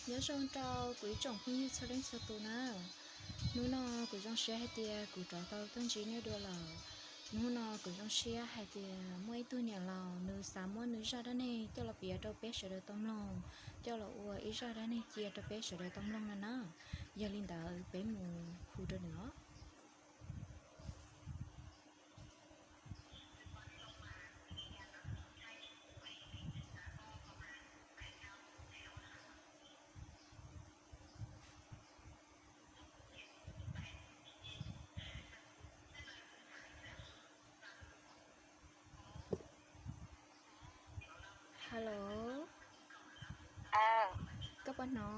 Nyob zoo rau kuv ib tsoom phooj ywg txhua leej txhua tus na. Hnub no kuv zoo siab hais tias kuv rov tau tuaj ntsib nej dua lawm. Hnub no kuv zoo siab hais tias muaj ib tug niam laus nws xav muab nws zaj dab neeg coj los piav rau peb sawv daws tau mloog, coj los ua ib zaj dab neeg cia rau peb sawv daws tau mloog no na. Yog li ntawd peb mus hu rau nws os. Hello, koj puas hnov?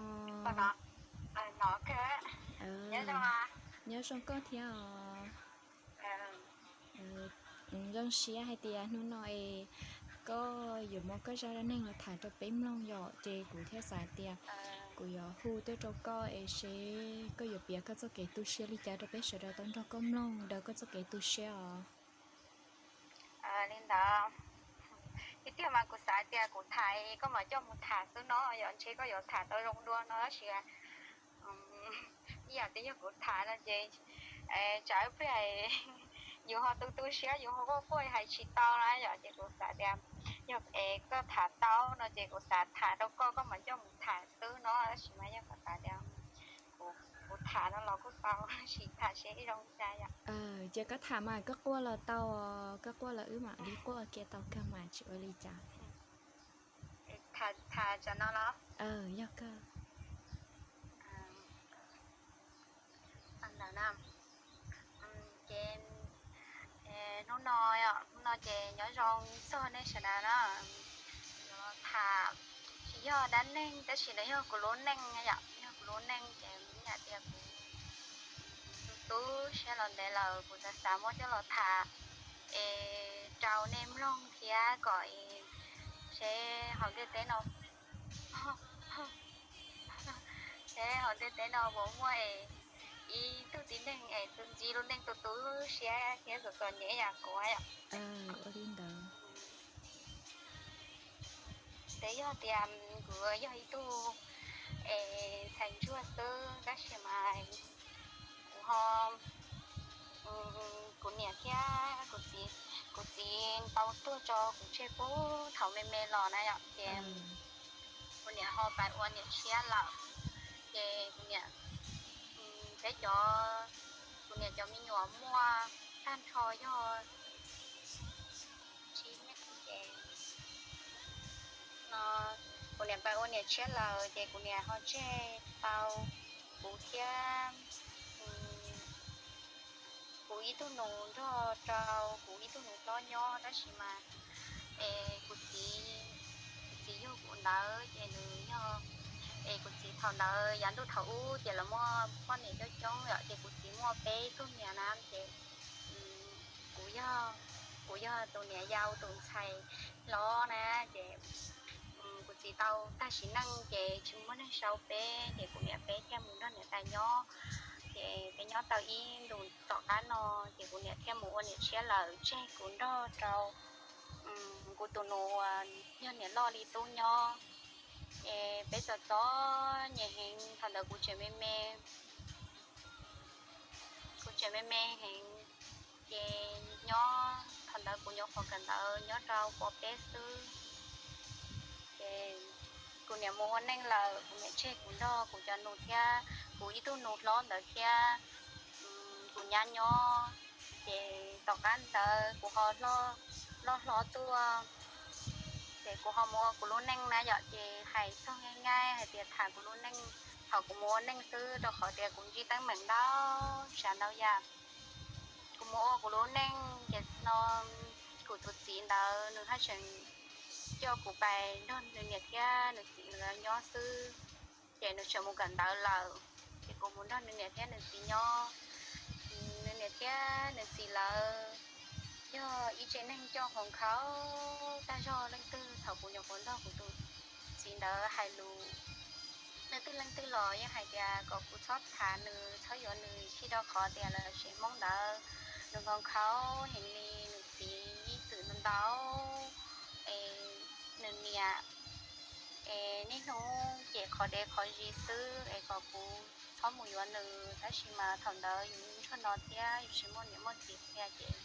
Nyob zoo koj thiab os. Zoo siab hais tias hnub no es koj yuav muab koj zaj dab neeg los tham rau peb mloog yom, ces kuv thiaj xav tias kuv yuav hu tuaj rau koj es seb koj yuav piav koj txoj kev tu siab li cas rau peb sawv daws tau nrog koj mloog daws koj txoj kev tu siab os. Li ntawd, tiag tiag mas kuv xav tias kuv tham koj mam coj mus tham xwb no, yog ntshe koj yuav tham tau zoo dua no tab sis ib yam tias yog kuv tham no ces tsam ib pliag yus ho tu tu siab yus ho quaj quaj hais tsis tau na yom, ces kuv xav tias yog es koj tham tau no ces kuv xav tham rau koj, koj mam coj mus tham xwb no tab sis mas yog koj xav tias kuv tham no los kuj tau, tab sis tham seb zoo li cas yom. Ces koj tham mas koj quaj los tau, koj quaj los wb mam li quaj ua ke tau kawg mas tsis ua li cas. Tham tsam no los? Yog kawg. Ntawd na, ces hnub no, hnub no ces nyob zoo txog nej sawv daws na. Yuav tham tsis yog dab neeg tab sis nws yog kuv lub neej yom, yog kuv lub neej ces ib yam tias kuv tu tu siab los ntev lawm kuv xav xav muab coj los tham es rau nej mloog thiab kom seb hauv ntiaj teb no, seb hauv ntiaj teb no puas muaj es ib tug tib neeg es tus ntsib lub neej tu tu siab thiab txom txom nyem yam kuv yom. Ua li ntawd. Ces yog tias kuv yog ib tug es ntxhais ntsuag xwb tab sis mas kuv ho, kuv niam thiab kuv txiv, kuv txiv tau tuag tso kuv tseg puag thaum me me los na yom, ces kuv niam ho pais ua niam tshiab lawm. Ces kuv niam, peb cov, kuv niam cov me nyuam muaj tag nrho yog tsib leej ces no kuv niam pais ua niam tshiab lawm ces kuv niam ho tseg tau kuv thiab kuv ib tug nus nrog rau kuv ib tug nus hlob nyob tab sis mas es kuv txiv, kuv txiv yug kuv ntawd ces nws yog, es kuv txiv thaum ntawd yav ntuj thaum ub ces lawv muaj poj niam coob coob yom, ces kuv txiv muaj peb tug niam na ces kuv yog, kuv yog tus niam yau tus ntxhais hlob na ces kuv txiv tau tag sim neej ces tsis muaj neeg sau peb ces kuv niam peb thiaj mus nrog niam tais nyob. Ces peb nyob tau ib ntus tom qab no ces kuv niam thiaj mus ua niam tshiab lawm tseg kuv nrog rau kuv tus nus uas yog niam loj li tub nyob. Ces peb txom txom nyem heev, thaum ntawd kuv tseem me me, kuv tseem me me heev. Ces nyob thaum ntawd kuv nyuam qhuav kawm ntawv nyob rau pov peb xwb. Ces kuv niam mus ua neej lawm, kuv niam tseg kuv nrog kuv cov nus thiab kuv ib tug nus hlob ntawd thiab kuv nyab nyob. Ces tom qab ntawd kuv ho loj hlob tuaj, ces kuv ho mus ua kuv lub neej na yom. Ces hais txog nqaij nqaij hais tias tham kuv lub neej thaum kuv mus ua neej xwb rau qhov tias kuv ntsib teeb meem ntau tsav ntau yam. Kuv mus ua kuv lub neej ces no kuv tus txiv ntawd nws haj tseem coj kuv pais nrog nws niam thiab nws txiv lawv nyob xwb. Ces nws tseem mus kawm ntawv lawm, ces kuv mus nrog nws niam thiab nws txiv nyob. Nws niam thiab nws txiv lawv yog ib tsev neeg coj hluas nkhaus tag zog. Leej twg thaum kuv nyuam qhuav nrog kuv tus txiv ntawd hais lus, leej twg leej twg los yeej hais tias kom kuv txhob tham nws, txhob yuav nws, vim rau qhov tias lawv tsev Hmoob ntawd nws hluas nkhaus heev li, nws txiv ib txwm ntau ntau, es nws niam Es niaj hnub ces qhov dev qhov zis xwb es kom kuv txhob mus yuav nws, tab sis mas thaum ntawd yus ntsuag no thiab yus tsis muaj niam muaj txiv qhia ces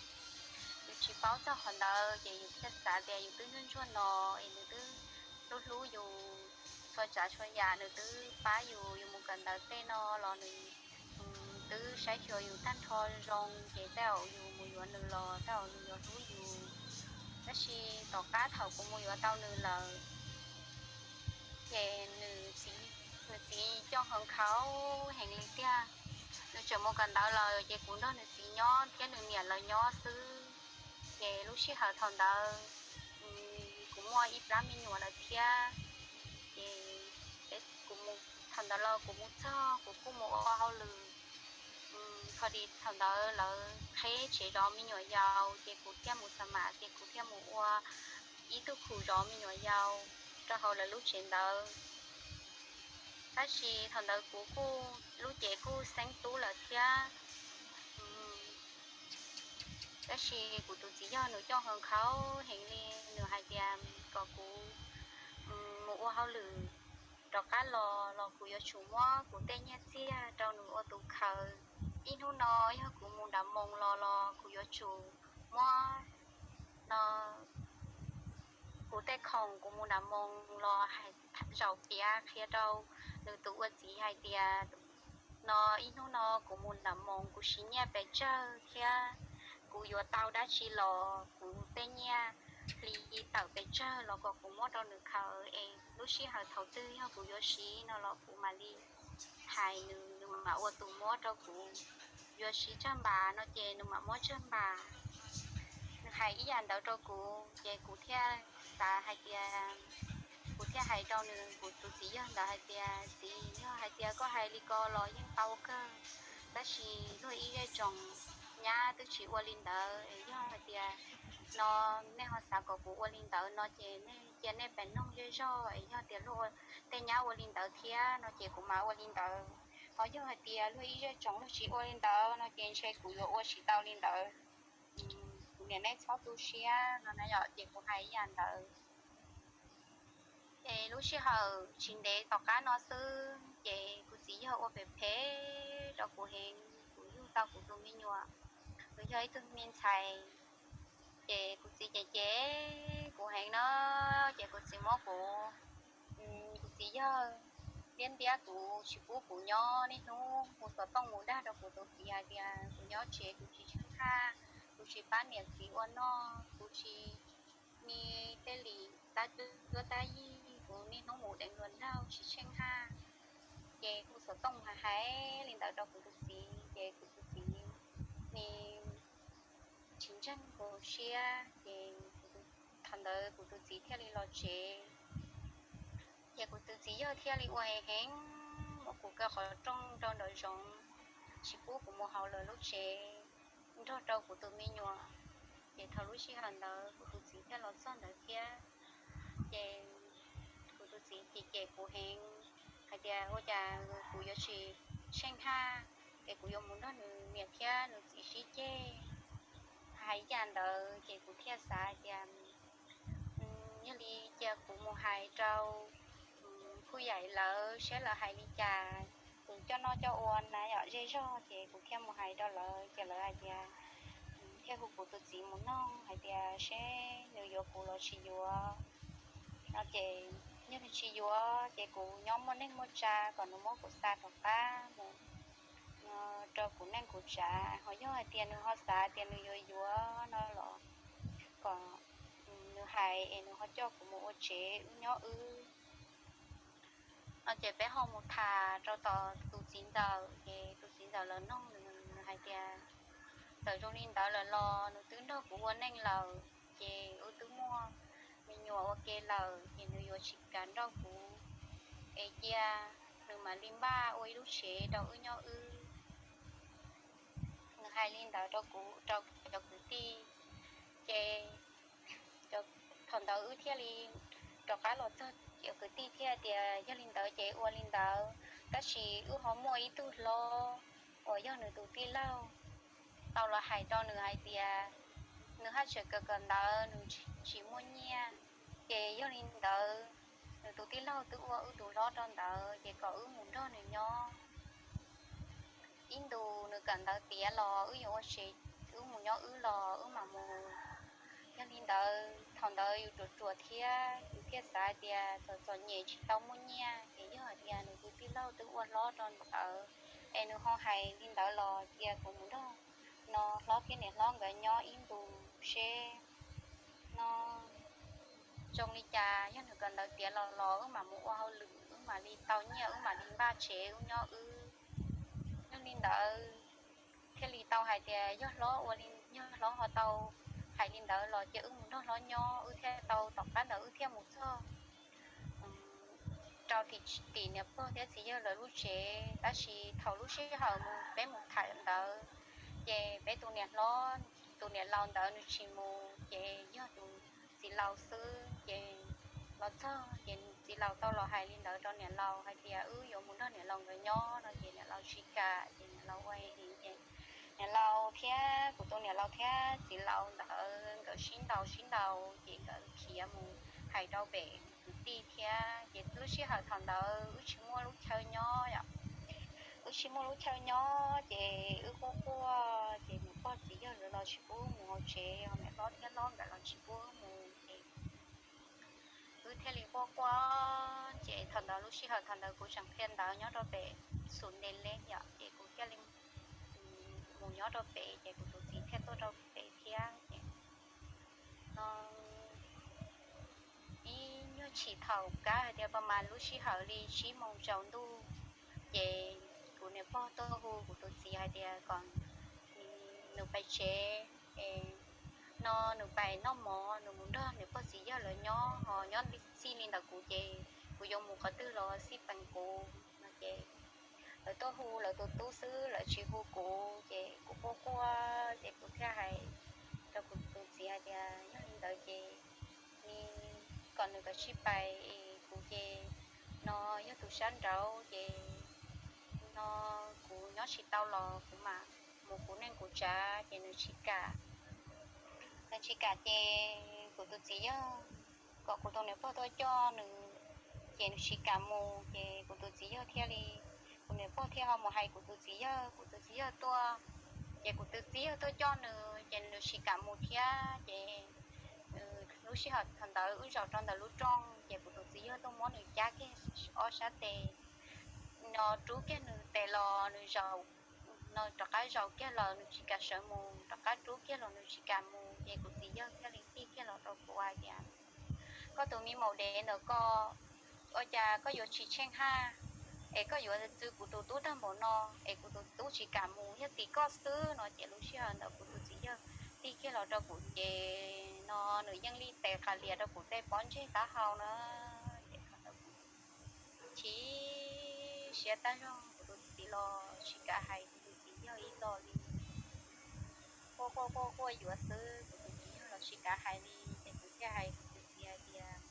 yus tsis paub txog qhov ntawd ces yus thiaj xav tias yus twb ntsuag ntsuag no es nws twb hlub hlub yus txhua tsav txhua yam, nws twb pab yus, yus mus kawm ntawv tej no los nws twb saib xyuas yus tag nrho zoo ces tej zaum yus mus yuav nws los tej zaum nws yuav hlub yus. Tab sis tom qab thaum kuv mus yuav tau nws lawm ces nws txiv, nws txiv coj nkhaus heev li tiag. Nws tseem mus kawm ntawv lawm ces kuv nrog nws txiv nyob thiab nws niam lawv nyob xwb. Ces lub sij hawm thaum ntawd kuv muaj ib plab me nyuam lawm thiab. Ces kuv, thaum ntawd los kuv mus txog kuv kuj mus ua hauj lwm. Thaum ntawd lawv qheb tsev zov me nyuam yaus ces kuv thiaj mus xa mam ces kuv thiaj mus ua ib tug khuv zov me nyuam yaus rau hauv lawv lub tsev ntawd. Tab sis thaum ntawd kuv kuj, lub cev kuj xeeb tub lawm thiab. Tab sis kuv tus txiv yawg nws coj nkhaus nkhaus heev li, nws hais tias kom kuv mus ua hauj lwm rov qab los los kuv yuav tsum muab kuv tej nyiaj txiag rau nws ua tus khaws. Ib hnub no yog kuv mus nram moos los los kuv yuav tsum muab no kuv tej khoom kuv mus nram moos los zaum piav qhia rau nws tus ua txiv hais tias no ib hnub no kuv mus nram moos kuv siv nyiaj pes tsawg thiab kuv yuav tau dab tsi los kuv tej nyiaj hli tawm pes tsawg los kom kuv muab rau nws khaws es lub sij hawm thaum twg yog kuv yuav siv no los kuv mam li hais nws, nws mam ua tus muab rau kuv. Yuav siv tsawg npas no ces nws mam muab tsawg npas. Nws hais ib yam ntawd rau kuv ces kuv thiaj xav hais tias, kuv thiaj hais rau nws, kuv tus txiv yawg ntawd hais tias, txiv, yog hais tias koj hais li ko los yeej tau kawg, tab sis luag ib zej tsoom nyab twb tsis ua li ntawd. Yog hais tias no nej ho xav kom kuv ua li ntawd no ces nej cia nej pem noog zej zog es yog tias luag tej nyab ua li ntawd thiab no ces kuv mam ua li ntawd. Ho yog hais tias luag ib zej tsoom luag tsis ua li ntawd no ces ntshe kuv yuav ua tsis tau li ntawd. Kuv niam, nej txhob tu siab no na yom. Ces kuv hais ib yam ntawd. Ces lub sij hawm tsis ntev tom qab no xwb ces kuv txiv yawg ua phem phem rau kuv heev, kuv yug tau kuv tus me nyuam, nws yog ib tug me ntxhais. Ces kuv txiv cem cem kuv heev na, ces kuv txiv muab kuv, kuv txiv yawg ntiab ntiab kuv, tsis pub kuv nyob niaj hnub mus xov tooj mus dag rau kuv tus txiv hais tias kuv nyob tsev kuv tsis tsheej haj, kuv tsis pab niam txiv ua noj, kuv tsis mi tej li tab cuab tab yig, kuv niaj hnub mus deev hluas nraug tsis tsheej haj. Ces kuv xov tooj hais hais li ntawd rau kuv tus txiv ces kuv tus txiv nws tsis ntseeg kuv siab ces thaum ntawd kuv tus txiv thiaj li los tsev. Ces kuv tus txiv yawg thiaj li ua heev heev, muab kuv kaw qhov rooj rau nraum zoov, tsis pub kuv mus hauv lawv lub tsev nrog rau kuv tus me nyuam. Ces thaum lub sij hawm ntawd kuv tus txiv thiaj los txog ntawd thiab. Ces kuv tus txiv cem cem kuv heev hais tias ua cas kuv yuav tsis tsheej haj, es kuv yuav mus nrog nws niam thiab nws txiv sib ceg. Hais ib yam ntawd ces kuv thiaj xav hais tias yog li cia kuv mus hais rau phuj yaim lawv saib lawv hais li cas. Kuv coj noj coj ua na yom, zej zog ces kuv thiaj mus hais rau lawv ces lawv hais tias, thiaj hu kuv tus txiv mus noog hais tias seb nws yuav kuv los tsis yuav no ces yog nws tsis yuav ces kuv nyob muaj neej muaj tsa kom nws muab kuv xa rov qab mus rau kuv neej kuv tsav. Ho yog hais tias nws ho xav tias nws yuav yuav no los kom nws hais es nws ho coj kuv mus ua tsev wb nyob wb no ces peb ho mus tham rau tom tus txiv ntxawm ces tus txiv ntxawm los noog nws, nws hais tias txawm zoo li ntawd lawm los nws twb nrog kuv ua neej lawm ces wb twb muaj me nyuam ua ke lawm ces nws yuav tsis kam nrauj kuv, es cia nws mam li npaj ua ib lub tsev rau wb nyob wb. Nws hais li ntawd rau kuv, rau cov kwv tij, ces thaum ntawd wb thiaj li rov qab los txog, cov kwv tij thiaj tias yog li ntawd ces ua li ntawd, tab sis wb ho muaj ib tug hlob uas yog nws tus tij laug tau los hais rau nws hais tias nws haj tseem kawm kawm ntawv, nws tsis muaj nyiaj, ces yog li ntawd nws tus tij laug twb ua wb tus hlob rau ntawd ces kom wb mus nrog nws nyob ib ntus, nws kawm ntawv tiav los wb yuav ua tsev, wb mus nyob wb los wb mam mus. Yog li ntawd thaum ntawd yus ruam ruam thiab yus thiaj xav hais tias txom txom nyem tsis tau muaj nyiaj ces yog hais tias nws tus tij laug twb ua hlob rau ntawd es nws ho hais li ntawd los cia kuv mus nrog no hlob thiab niam hlob nkawd nyob ib ntus seb no zoo li cas. Yog nws kawm ntawv tiav los los wb mam mus ua hauj lwm, wb mam li tau nyiaj, wb mam li npaj tsev wb nyob wb. Yog li ntawd thiaj li tau hais tias yog hlob ua li, yog hlob ho tau hais li ntawd los cia wb mus nrog hlob nyob, wb thiaj tau, tom qab ntawd wb thiaj mus txog rau tim niam pog thiab txiv yawg lawv lub tsev. Tab sis thaum lub sij hawm mus peb mus tham ntawd ces peb tus niam hlob, tus niam laus ntawd nws tsis mus ces yog tus txiv laus xwb. Ces los txog ces txiv laus tau los hais li ntawd rau niam laus hais tias wb yuav mus nrog niam laus nkawd nyob no ces niam laus tsis kam ces niam laus ua heev ces niam laus thiab kuv tus niam laus thiab txiv laus ntawd nkawd sib ntaus sib ntaus ces nkawd khiav mus hais rau pem kwv tij thiab. Ces lub sij hawm thaum ntawd wb tsis muaj lub chaw nyob yom, wb tsis muaj lub chaw nyob ces wb quaj quaj ces niam pog txiv yawg lawv los tsis pub wb mus hauv tsev, niam hlob thiab hlob nkawd los tsis pub wb mus ces wb thiaj li quaj quaj. Ces thaum ntawd lub sij hawm thaum ntawd kuv tseem qhia ntawv nyob rau pem xus nte leb yom, ces kuv thiaj li mus nyob rau pem ces kuv tus txiv thiaj tuaj rau pem thiab ces no ib nyuag chim thaum kab hais tias pab mas lub sij hawm li tsib moos tsaus ntuj ces kuv niam pog tuaj hu kuv tus txiv hais tias kom nws pais tsev es no nws pais noj mov, nws mus nrog niam pog txiv yawg lawv nyob ho nyob txij li ntawm kuv ces kuv yuav mus qhov twg los xij peem kuv no ces lawv tuaj hu lawv tus tub xwb, lawv tsis hu kuv ces kuv quaj quaj ces kuv thiaj hais rau kuv tus txiv hais tias yog li ntawd ces kom nws kav tsij pais es kuv ces no yog tus sab nraud ces no kuv nyob tsis tau los kuv mam mus kuv neej kuv tsav ces nws tsis kam. Nws tsis kam ces kuv tus txiv yawg kom kuv tus niam pog tuaj coj nws ces nws tsis kam mus ces kuv tus txiv yawg thiaj li, kuv niam pog thiaj ho mus hais kuv tus txiv yawg, kuv tus txiv yawg tuaj ces kuv tus txiv yawg tuaj coj nws ces nws tsis kam mus thiab ces lub sij hawm thaum ntawd wb zaum rau ntawm lub rooj ces kuv tus txiv yawg tuaj muab nws cab kiag ob sab tes no rub kiag nws tes los nws zaum no rov qab zaum kiag los nws tsis kam sawv mus, rov qab rub kiag los nws tsis kam mus ces kuv txiv yawg thiaj li tij kiag los rau kuv hais tias koj tus me maum dev ntawm koj ua cas koj yuav tsis tsheej haj es koj yuav txwv kuv tus tub tag npaum no es kuv tus tub tsis kam mus yog tim koj xwb no ces lub sij hawm ntawd kuv tus txiv yawg tij kiag los rau kuv ces no nws yeej li tes qas lias rau kuv tej pob ntseg taub hau na ces thaum ntawd kuv chim siab tag zog kuv tus txiv los tsis kav hais kuv tus txiv yawg ib los li quaj quaj quaj quaj yuav xwb kuv tus txiv yawg los tsis kav hais li ces kuv thiaj hais kuv tus txiv hais tias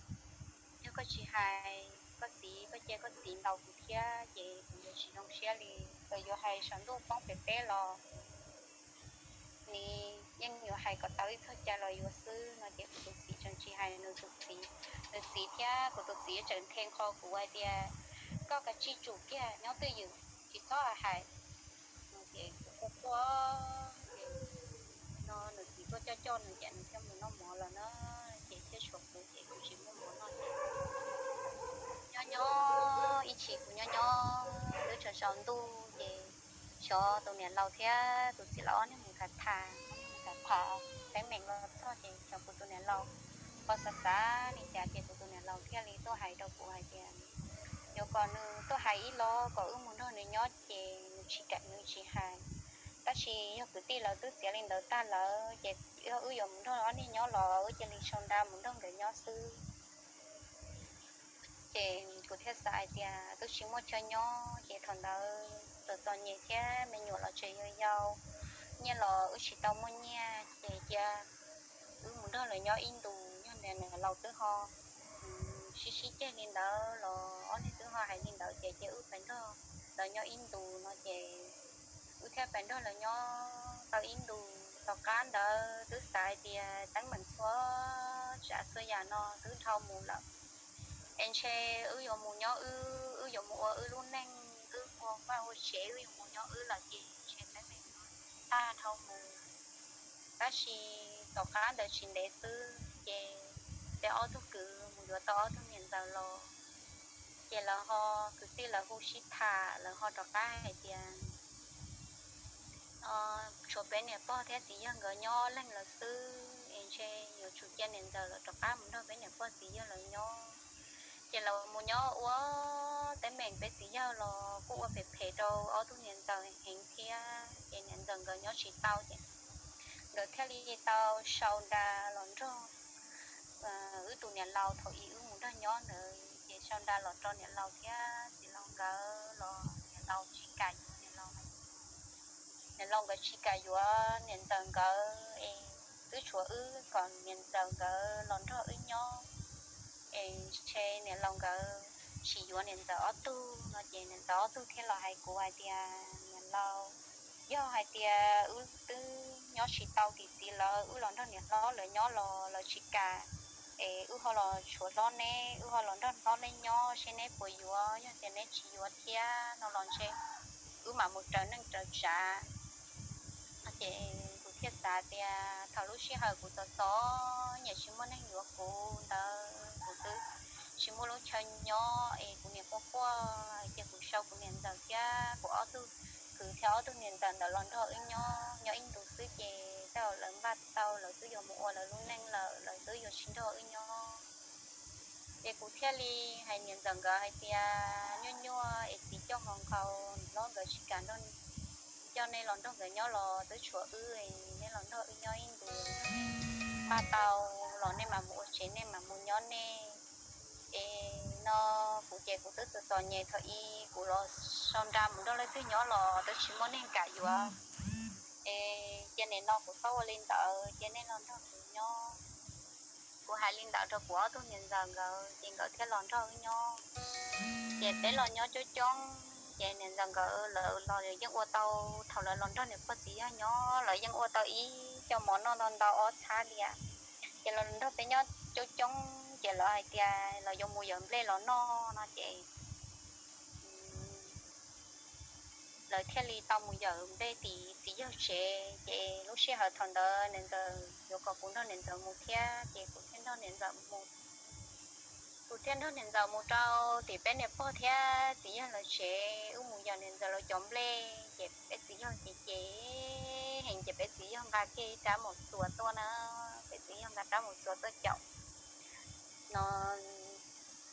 yog koj tsis hais koj txiv, koj cia koj txiv ntaus kuv thiab ces kuv yuav tsis zoo siab li. Txawm yuav hais saum ntuj poob pem teb los nws yeej yuav hais kom tau ib txoj cai los yuav xwb no ces kuv tus txiv tseem tsis hais nws tus txiv, nws txiv thiab kuv tus txiv tseem nthe nqho kuv hais tias koj kav tsij tsum kiag nyob twj ywm tsis txhob hais no ces kuv quaj quaj ces no nws txiv tuaj coj coj nws ces nws thiaj mus noj mov lawm na ces thiaj tshuav kuv ces kuv tsis muaj mov noj ces nyob nyob ib chim kuv nyob nyob twb tsaus tsaus ntuj ces xyov tus niam laus thiab tus txiv laus ob niag mus tham tham, mus tham tham teeb meem los txog ces xyov kuv tus niam laus ho xav xav li cas ces kuv tus niam laus thiaj li tuaj hais rau kuv hais tias yuav kom nws tuaj hais ib los kom wb mus nrog nws nyob ces nws tsis kam nws tsis hais. Tab sis yog kwv tij lawv twb txiav li ntawd tag lawm ces yog wb yuav mus nrog ob niag nyob los wb cia li sau nra mus nrog nkawd nyob xwb. Ces kuv thiaj xav hais tias twb tsis muaj chaw nyob ces thaum ntawd txom txom nyem thiab me nyuam los tseem yau yau, nyiaj los wb tsis tau muaj nyiaj ces cia wb mus nrog lawv nyob ib ntus. Yog niam laus twb ho sib sib ceg li ntawd los ob niag twb ho hais li ntawd ces cia wb pais nrog lawv nyob ib ntus no ces wb thiaj pais nrog lawv nyob tau ib ntus. Tom qab ntawd twb xav hais tias teeb meem txhua tsav txhua yam no twb dhau mus lawm, Es ntshe wb yuav mus nyob wb, wb yuav mus ua wb lub neej, wb ua vaj ua tsev, wb yuav mus nyob wb lawm ces ntshe teeb meem no tag dhau mus. Tab sis tom qab ntawd tsis ntev xwb ces tej ob tug kwv mus yuav tau ob tug niam ntxawm los, ces lawv ho, kwv tij lawv hu sib tham, lawv ho rov qab hais tias tshuav peb niam pog thiab txiv yawg nkawd nyob leeg lawm xwb, es ntshe yuav tsum cia niam ntxawm lawv rov qab mus nrog peb niam pog txiv yawg lawv nyob. Ces lawv mus nyob ua teeb meem, peb txiv yawg los kuj ua phem phem rau ob tug niam ntxawm heev thiab, ces niam ntxawm nkawd nyob tsis tau ces nkawd thiaj li tau sau nra los nrog wb tus niam laus thaum ub wb mus nrog nyob ntawd, ces sau nra los rau niam laus thiab txiv laus nkawd los niam laus tsis kam yuav niam laus, niam laus nkawd tsis kam yuav niam ntxawm nkawd es twb tshuav wb kom niam ntxawm nkawd los nrog wb nyob, es ntshe niam laus nkawd tsis yuav niam ntxawm ob tug no ces niam ntxawm ob tug thiaj los hais kuv hais tias niam laus, yog hais tias wb twb nyob tsis tau tim txiv lawv, wb los nrog niam hlob lawv nyob los lawv tsis kam, es wb ho los tshuav hlob neb, wb ho los nrog hlob neb nyob seb neb puas yuav, yog tias neb tsis yuav thiab no los ntshe wb mam mus raws neej raws tsav. Ces kuv thiaj xav tias thaum lub sij hawm kuv txom txom nyem tsis muaj neeg yuav kuv ntawd, kuv twb tsis muaj lub chaw nyob es kuv niam quaj quaj, ces kuv sau kuv niam ntxawm thiab kuv ob tug kwv thiab ob tug niam ntxawm ntawd los nrog wb nyob, nyob ib ntus xwb ces tej zaum lawv npaj tau, lawv twb yuav mus ua lawv lub neej lawm, lawv twb yuav tsis nrog wb nyob. Ces kuv thiaj li hais niam ntxawm nkawd hais tias nyuaj nyuaj es txiv coj hluas nkauj, niam hlob nkawd tsis kam nrog, coj nej los nrog nkawd nyob los twb tshuav wb, nej los nrog wb nyob ib ntus, npaj tau los nej mam mus ua tsev, nej mam mus nyob nej. Es no kuv ces kuv twb txom txom nyem, thaum ub kuv los sau nra mus nrog leej twg nyob los twb tsis muaj neeg kam yuav. Es cia nim no kuv txhob ua li ntawd, cia nej los nrog kuv nyob. Kuv hais li ntawd rau kuv ob tug niam ntxawm nkawd ces nkawd thiaj los nrog wb nyob. Ces peb los nyob coob coob, ces niam ntxawm nkawd lawv los yeej ua tau, thaum lawv los nrog niam pog txiv yawg nyob lawv yeej ua tau ib co mov noj ntau ntau ob txhab tiag. Ces los nrog peb nyob coob coob ces lawv hais tias lawv yuav mus yawm nplej los noj no ces lawv thiaj li tau mus yawm nplej tim txiv yawg tsev. Ces lub sij hawm thaum ntawd niam ntxawm yuav kom kuv nrog niam ntxawm mus thiab ces kuv thiaj nrog niam ntxawm mus. Kuv thiaj nrog niam ntxawm mus rau tim peb niam pog thiab txiv yawg lawv tsev, wb mus yawm niam ntxawm lawv cov nplej ces peb txiv yawg ces ces heev ces peb txiv yawg nqa kiag rab mus txuas tuaj na, peb txiv yawg nqa rab mus txuas tuaj caum no.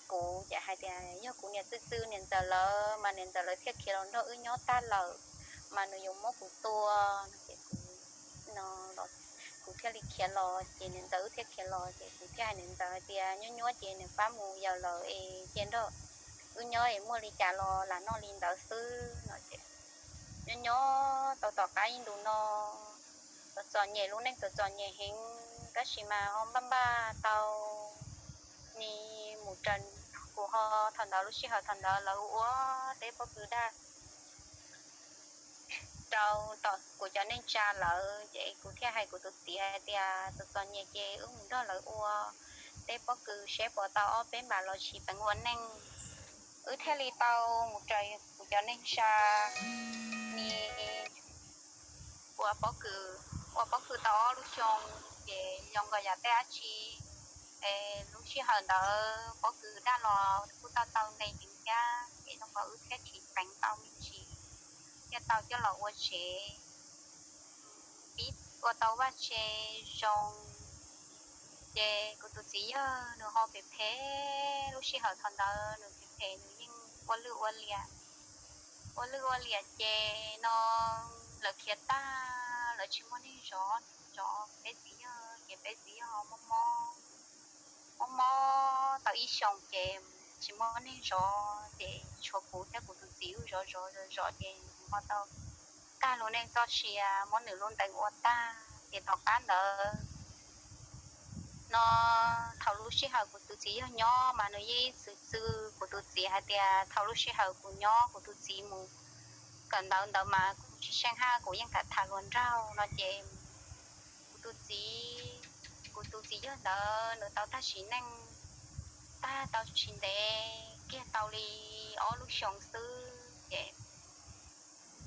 Kuv ces hais tias yog kuv niam txwj txwj niam ntxawm lawv mas niam ntxawm lawv thiaj khiav los nrog wb nyob tag lawm, mas nws yuav muab kuv tua no ces kuv no kuv thiaj li khiav los ces niam ntxawm wb thiaj khiav los ces kuv thiaj hais niam ntxawm hais tias nyuaj nyuaj ces niam pab mus yawm lawm es cia nrog wb nyob es muaj li cas los lam noj li ntawd xwb no ces nyob nyob tau tom qab ib ntus no txom txom nyem, lub neej txom txom nyem heev tab sis mas ho npaj npaj tau ni mus raws. Kuv ho thaum ntawd lub sij hawm thaum ntawd lawv ua teb pob kws daj rau tom kuv cov neej tsa lawm ces kuv thiaj hais kuv tus txiv hais tias txom txom nyem ces wb mus nrog lawv ua teb pob kws seb puas tau ob peb npam los tsis peev ua neej. Wb thiaj li tau mus raws kuv cov neej tsa ni ua pob kws, ua pob kws tau ob lub xyoo ces zoo nkaus yam tej dab tsi es lub sij hawm ntawd pob kws daj los kuj tau tau nqi heev thiab ces zoo nkaus wb thiaj tsis peev tau me ntsis thiaj tau coj los ua tsev, pib ua tau vaj tse zoo. Ces kuv tus txiv yawg nws ho phem phem, lub sij hawm thaum ntawd nws phem phem, nws yeej ua lwj ua liam, ua lwj ua liam ces no lawv khiav tag, lawv tsis muaj neeg zov, zov peb txiv yawg ces peb txiv yawg ho mob mob, mob mob tau ib xyoos ces tsis muaj neeg zov ces tshuav kuv thiab kuv tus txiv wb zov zov zov zov ces nws ho tau tag lub neej txoj sia, muab nws lub ntees ua tag ces tom qab ntawd no thaum lub sij hawm kuv tus txiv yawg nyob mas nws yeej txwv txwv kuv tus txiv hais tias thaum lub sij hawm kuv nyob kuv tus txiv mus kawm ntawv ntawd mas kuv tsis seej hab kuv yeej tham tham hluas nraug no ces kuv tus txiv, kuv tus txiv yawg ntawd nws tau tag sim neej tag tau tsis ntev kiag, tau li ob lub xyoos xwb ces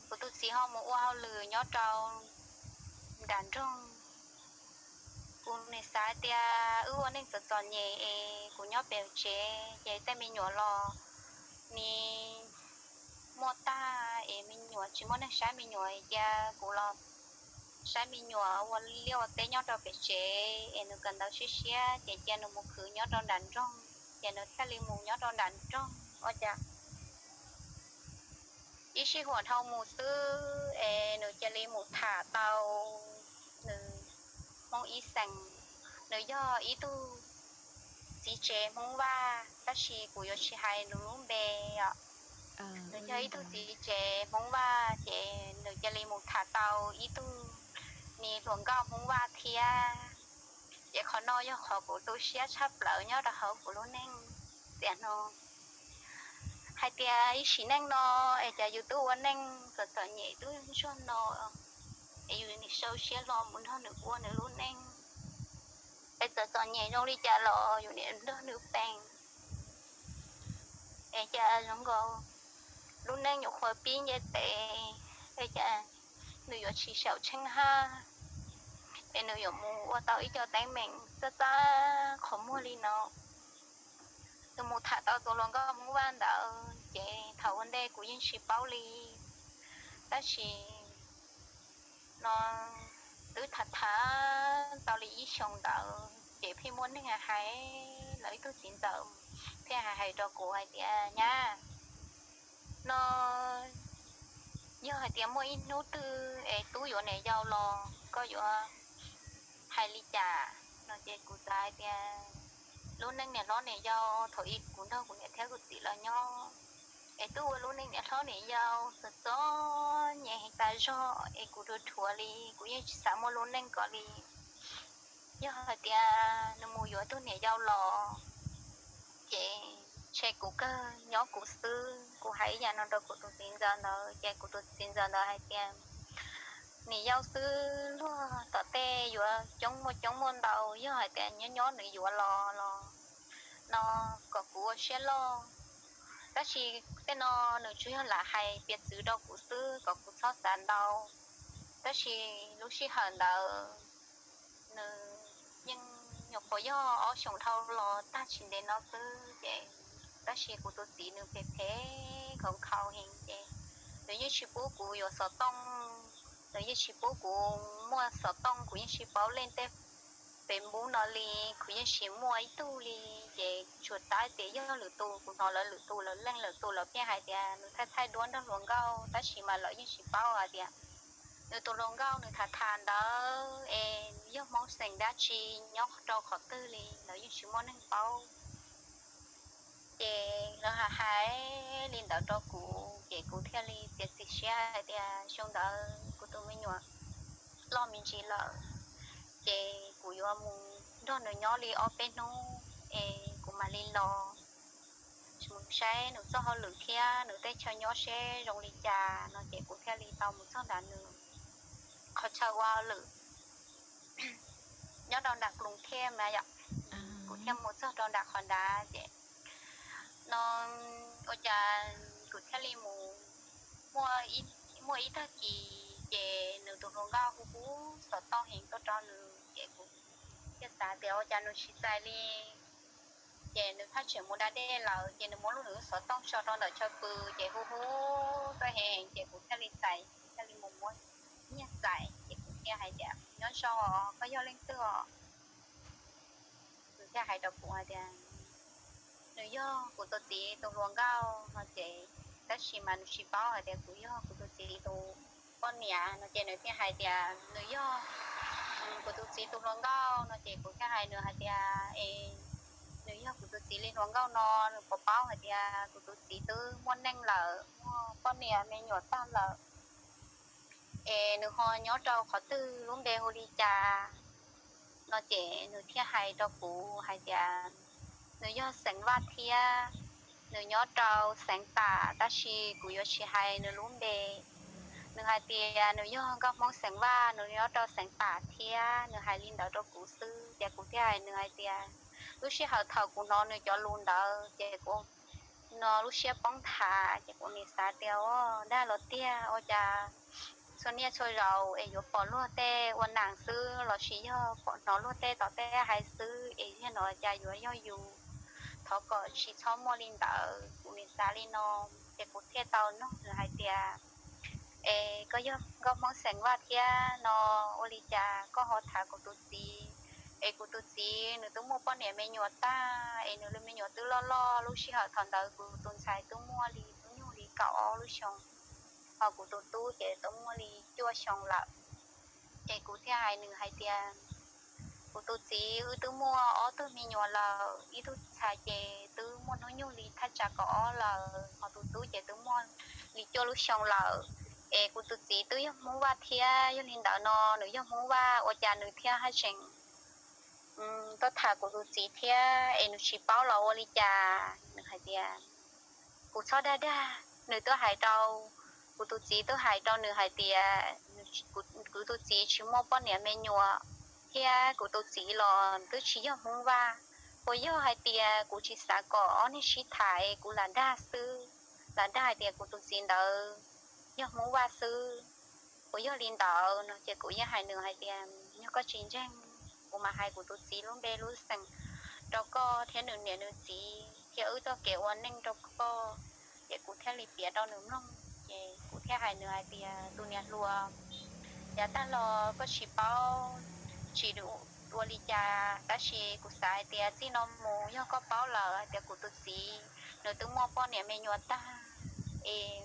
kuv tus txiv ho mus ua hauj lwm nyob rau nram nroog. Kuv nim xav tias wb ua neej txom txom nyem es kuv nyob pem tsev ces tej me nyuam los nim muaj tag es me nyuam tsis muaj neeg saib me nyuam, cia kuv los saib me nyuam ua liaj ua teb nyob rau pem tsev es nws kawm ntawv siab siab ces cia nws mus khwv nyob rau nram nroog. Ces nws thiaj li mus nyob rau nram nroog. Ua cas ib sij huam dhau mus xwb es nws cia li mus tham tau nws Hmoob ib xeem. Nws yog ib tug txiv tsev Hmoob Vaj tab sis kuv yuav tsis hais nws lub npe os. Nws yog ib tug txiv tsev Hmoob Vaj ces nws cia li mus tham tau ib tug me hluas nkauj Hmoob Vaj thiab. Ces qhov no yog qhov kuv tu siab tshaj plaws nyob rau hauv kuv lub neej tiam no. Hais tias ib sim neej no es cas yus twb ua neej txom txom nyem twb ntsuag no es yus nim sau siab hlo mus nrog nws ua nws lub neej. Es txom txom nyem zoo li cas los yus nim nrog nws peem. Es cas zoo nkaus lub neej nyuam qhuav pib nce tes es cas nws yuav tsis xyaum tsheej hab es nws yuav mus ua tau ib co teeb meem txaj txaj qhov muag li no. Nws mus tham tau tus hluas nkauj Hmoob Vaj ntawd ces thaum ua ntej kuv yeej tsis paub li, tab sis no twb tham tham tau li ib xyoos ntawd ces pheej muaj neeg hais, lawv ib tug txiv ntxawm pheej hais hais rau kuv hais tias, Nyab, no yog hais tias muaj ib hnub twg es tub yuav niam yau los koj yuav hais li cas? No ces kuv txawm hais tias, Lub neej niam hlob niam yau, thaum ub kuv nrog kuv niam thiab kuv txiv los nyob es twb ua lub neej niam hlob niam yau txom txom nyem heev tas zog es kuv dhuav dhuav li, kuv yeej tsis xav muaj lub neej ko li. Yog hais tias nws mus yuav tug niam yau los ces ntshe kuv kawg nyob kuv xwb. Kuv hais ib yam no rau kuv tus txiv ntxawm ntawd ces kuv tus txiv ntxawm ntawd hais tias, Niam yau xwb luag tom tej yuav coob muaj coob muaj ntau, yog hais tias nyob nyob nws yuav los los no kom kuv ua siab loj. Tab sis tej no nws tsuas yog lam hais piav txwv rau kuv xwb kom kuv txhob xav ntau. Tab sis lub sij hawm ntawd nws yeej nyuam qhuav yog ob xyoos dhau los tag tsis ntev no xwb ces, tab sis kuv tus txiv nws phem phem khaus khaus heev ces nws yeej tsis pub kuv yuav xov tooj, nws yeej tsis pub kuv muaj xov tooj, kuv yeej tsis paub leej tej Facebook no li, kuv yeej tsis muaj ib tug li. Ces tsuas tab tias yog lwm tus, kuv hnov lawv lwm tus, lawv leej lwm tus lawv pheej hais tias nws thaij thaij duab nrog hluas nkauj, tab sis mas lawv yeej tsis paub hais tias nws tus hluas nkauj nws tham tham ntawd es yog Hmoob xeem dab tsi, nyob rau qhov twg li, lawv yeej tsis muaj neeg paub. Ces lawv hais hais li ntawd rau kuv ces kuv thiaj li txiav txim siab hais tias xyoo ntawd kuv tus me nyuam loj me ntsis lawm ces kuv yuav mus nrog nws nyob li ob peb hnub es kuv mam li los mus saib nws txoj hauj lwm thiab nws tej chaw nyob seb zoo li cas no ces kuv thiaj li tau mus txog nrad nws qhov chaw ua hauj lwm nyob rau nram Kloos Thej mas yom. Kuv thiaj mus txog rau nram qhov nrad ces no ua cas kuv thiaj li mus muaj ib tag kis ces nws tus hluas nkauj hu hu xov tooj heev tuaj rau nws ces kuv thiaj xav tias ua cas nws tsis txais li. Ces nws thaj tsam mus da dej lawm ces nws muab lub nws xov tooj tso rau ntawm chaw pw ces hu hu tuaj heev ces kuv thiaj li txais, thiaj li mus muab nyiag txais ces kuv thiaj hais tias, Nyob zoo, koj yog leej twg os? Nws thiaj hais rau kuv hais tias, Nws yog kuv tus txiv tus hluas nkauj no ces, tab sis mas nws tsis paub hais tias kuv yog kuv tus txiv tus poj niam no ces nws thiaj hais tias nws yog kuv tus txiv tus hluas nkauj no ces kuv thiaj hais nws hais tias, Es nws yog kuv tus txiv li hluas nkauj no, nws puas paub hais tias kuv tus txiv twb muaj neej lawm, muaj poj niam me nyuam tag lawm, es nws ho nyob rau qhov twg, lub npe hu li cas? No ces nws thiaj hais rau kuv hais tias nws yog xeem Vaj thiab nws nyob rau xeev Tam, tab sis kuv yuav tsis hais nws lub npe. Nws hais tias nws yog nkauj Hmoob xeem Vaj, nws nyob rau xeev Tam thiab, nws hais li ntawd rau kuv xwb ces kuv thiaj hais nws hais tias, lub sij hawm thaum kuv hnov nws cov lus ntawd ces kuv no lub siab poob nthav ces kuv nim xav tias, o, dag los tiag, ua cas txhua niaj txhua zaus es yuav pom luag tej ua nam xwb los sis yog pom hnov luag tej tom tej hais xwb es yog no cas yuav yog yus. Thov kom tsis txhob muaj li ntawd, kuv nim xav li no. Ces kuv thiaj tau nug nws hais tias, es koj yog nkauj Hmoob xeem Vaj thiab no, ua li cas koj ho tham kuv tus txiv? Es kuv tus txiv nws twb muaj poj niam me nyuam tag es nws li me nyuam twb loj loj. Lub sij hawm thaum ntawd kuv tus ntxhais twb muaj li hnub nyoog li kaum ob lub xyoo, ho kuv tus tub ces twb muaj li cuaj xyoo lawm. Ces kuv thiaj hais nws hais tias, kuv tus txiv wb twb muaj ob tug me nyuam lawm, ib tug ntxhais ces twb muaj hnub nyoog li thaj tsam kaum ob lawm, ho tus tub ces twb muaj li cuaj lub xyoo lawm. Es kuv tus txiv twb yog Hmoob Vaj thiab, yog li ntawd no nws yog Hmoob Vaj ua cas nws thiaj haj tseem tuaj tham kuv tus txiv thiab, es nws tsis paub los ua li cas? Nws hais tias, kuv txhob dag dag. Nws twb hais rau, kuv tus txiv twb hais rau nws hais tias, kuv tus txiv tsis muaj poj niam me nyuam, thiab kuv tus txiv los twb tsis yog Hmoob Vaj. Puas yog hais tias kuv tsis xav kom ob neeg sib tham es kuv lam dag xwb, lam dag hais tias kuv tus txiv ntawd yog Hmoob Vaj xwb? Puas yog li ntawd no? Ces kuv yeej hais nws hais tias, yog koj tsis ntseeg, kuv mam hais kuv tus txiv lub npe lub xeem rau koj thiab nws niam nws txiv thiab wb txoj kev ua neej rau koj. Ces kuv thiaj li piav rau nws mloog, ces kuv thiaj hais nws hais tias, tus niam hluas, yav tag los koj tsis paub, tsis ua li cas, tab sis kuv xav hais tias txij no mus yog koj paub lawm hais tias kuv tus txiv nws twb muaj poj niam me nyuam tag, es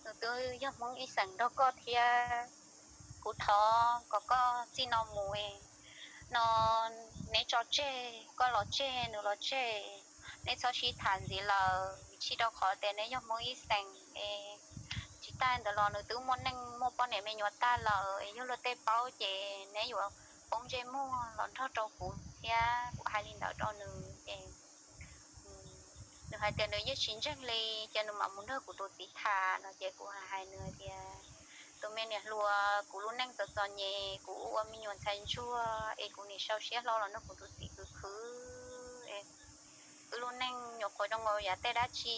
nws twb yog Hmoob ib xeem nrog koj thiab. Kuv thov kom koj txij no mus no, neb tso tseg, koj los tseg, nws los tseg, neb txhob sib tham ntxiv lawm, vim rau qhov tias neb yog Hmoob ib xeem es tsis tag ntawd los nws twb muaj neej muaj poj niam me nyuam tag lawm, es yog luag tej paub ces neb yuav poob ntsej muag los nrog rau kuv thiab. Kuv hais li ntawd rau nws ces nws hais tias nws yeej tsis ntseeg li, ces nws mam mus nrog kuv tus txiv tham no. Ces kuv hais nws tias, tus me niam hluas, kuv lub neej txom txom nyem, kuv ua me nyuam ntxhais ntsuag es kuv nim sau siab hlo los nrog kuv tus txiv khwv khwv es wb lub neej nyuam qhuav zoo nkaus yam tej dab tsi,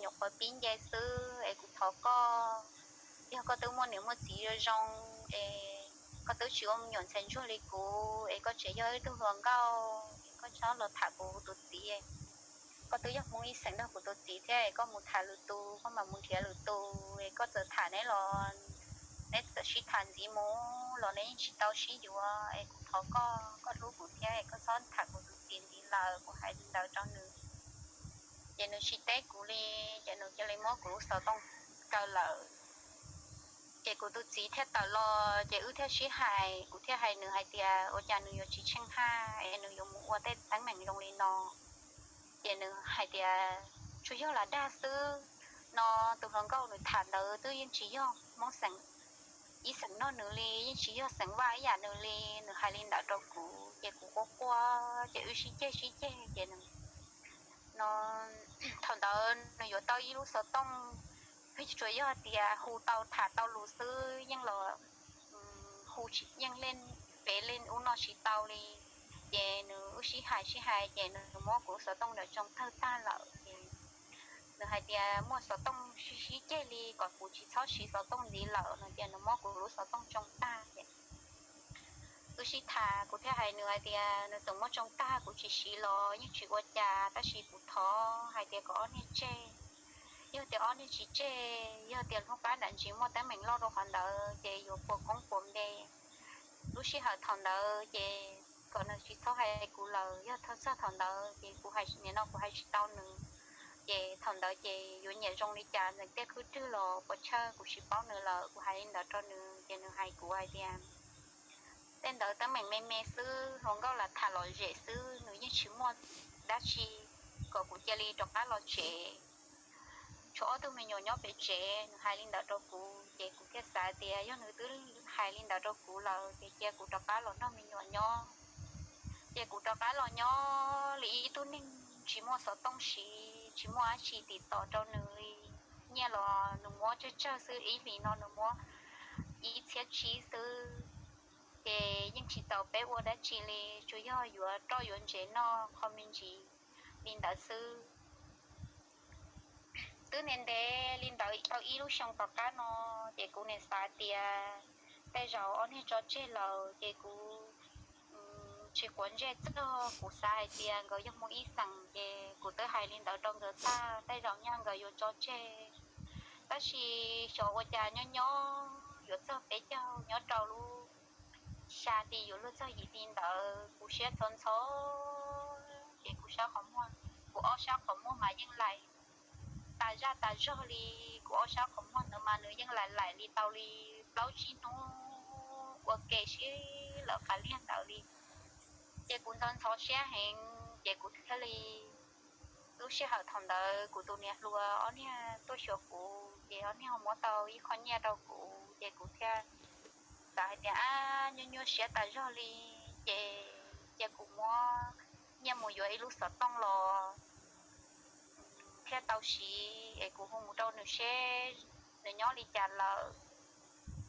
nyuam qhuav pib nce xwb, es kuv thov koj, yog koj twb muaj niam muaj txiv zoo zoo es koj twb tsis ua me nyuam ntxhais ntsuag li kuv, es koj tseem yog ib tug hluas nkauj, es koj txhob los tham kuv tus txiv. Koj twb yog Hmoob ib xeem nrog kuv tus txiv thiab, es koj mus tham lwm tus, koj mam mus nrhiav lwm tus, es koj txawm tham neb los, neb txawm sib tham ntxiv mus los neb yeej tsis tau sib yuav. Es kuv thov koj, koj hlub kuv thiab, es koj txhob tham kuv tus txiv ntxiv lawm. Kuv hais li ntawd rau nws, ces nws tsis teb kuv li, ces nws cia li muab kuv lub xov tooj kaw lawm. Ces kuv tus txiv thiaj tawm los, ces wb thiaj sib hais, kuv thiaj hais nws hais tias, ua cas nws yuav tsis tsheej haj es nws yuav mus ua tej teeb meem zoo li no? Ces nws hais tias, tsuas yog lam dag xwb no, tus hluas nkauj nws tham ntawd twb yeej tsis yog Hmoob xeem ib xeem nrog nws li, yeej tsis yog xeem Vaj ib yam nws li. Nws hais li ntawd rau kuv, ces kuv quaj quaj, ces wb sib ceg sib ceg, ces nws no, thaum ntawd nws yuav tau ib lub xov tooj, tsuas yog tias hu tau tham tau lus xwb, yeej los hu yeej leej pem leej ub no tsis tau li. Ces nws wb sib hais sib hais, ces nws muab kuv lub xov tooj ntawd tsoo tawg tag lawm. Ces nws hais tias muaj xov tooj sib sib ceg li, kom kuv tsis txhob siv xov tooj ntxiv lawm no, ces nws muab kuv lub xov tooj tsoo tag. Ces wb sib tham, kuv thiaj hais nws hais tias, nws txawm muab tsoo tag kuv tsis siv los yeej tsis ua cas, tab sis kuv thov hais tias kom ob niag tseg. Yog tias ob niag tsis tseg, yog tias hnub qab nram ntsis muaj teeb meem loj rau qhov ntawd ces yuav puas koob puas npe. Lub sij hawm thaum ntawd ces kom nws tsis txhob hais kuv lawm, yog txog thaum ntawd ces kuv hais, nim no kuv hais tsis tau nws, ces thaum ntawd ces yuav nyiam zoo li cas ntxeev tej khwb rwg los puas chawj, kuv tsis paub nws lawm. Kuv hais li ntawd rau nws, ces nws hais kuv hais tias, tej ntawd teeb meem me me xwb, hluas nkauj lam tham lom zem xwb, nws yeej tsis muaj dab tsi, kom kuv cia li rov qab los tsev, tshuav ob tug me nyuam nyob pem tsev. Nws hais li ntawd rau kuv, ces kuv thiaj xav tias yog nws twb hais li ntawd rau kuv lawm, ces cia kuv rov qab los nrog me nyuam nyob. Ces kuv rov qab los nyob li ib tug neeg tsis muaj xov tooj siv, tsis muaj dab tsi tim tom rau nws li. Nyiaj los nws muab tsawg tsawg xwb, ib hlis no nws muab ib txhiab tsib xwb. ces yeej tsis txaus peb ua dab tsi li, tsuas yog yuav roj yuav ntsev noj qho me ntsis li ntawd xwb. Twb ntev ntev li ntawd tau ib lub xyoo tom qab no, ces kuv nim xav tias tej zaum ob niag tso tseg lawm ces kuv tsis quav ntsej txog, kuv xav hais tias nkawd yog muaj ib xeem, ces kuv twb hais li ntawd rau nkawd tag, tej zaum nyaj nkawd yuav tso tseg. Tab sis xyov ua cas nyob nyob yuav txog peb caug nyob rau lub xya hli yuav luag txog yim hli ntawd, kuv siab ntxhov ntxhov, ces kuv sab qhov muag, kuv ob sab qhov muag mas yeej laim tas zaj tas zog li. Kuv ob sab qhov muag ntawd mas nws yeej laim laim li tau li plaub tsib hnub ua ke sib lawm qab liag ntawd li. Ces kuv ntxhov ntxhov siab heev, ces kuv thiaj li, lub sij hawm thaum ntawd kuv tus niam hluas ob niag tuaj xyuas kuv, ces ob niag ho muab tau ib qho nyiaj rau kuv, ces kuv thiaj xav hais tias ab, nyuaj nyuaj siab tas zog li, ces cia kuv muab nyiaj mus yuav ib lub xov tooj los thiaj tau siv es kuv hu mus rau nws seb nws nyob li cas lawm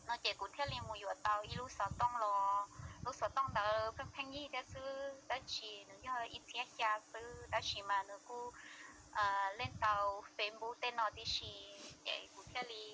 no. Ces kuv thiaj li mus yuav tau ib lub xov tooj los, lub xov tooj ntawd pheej pheej yig thiab xwb, tab sis nws yog ib txhiab xya xwb, tab sis mas nws kuj leej tau Facebook tej no tib si, ces kuv thiaj li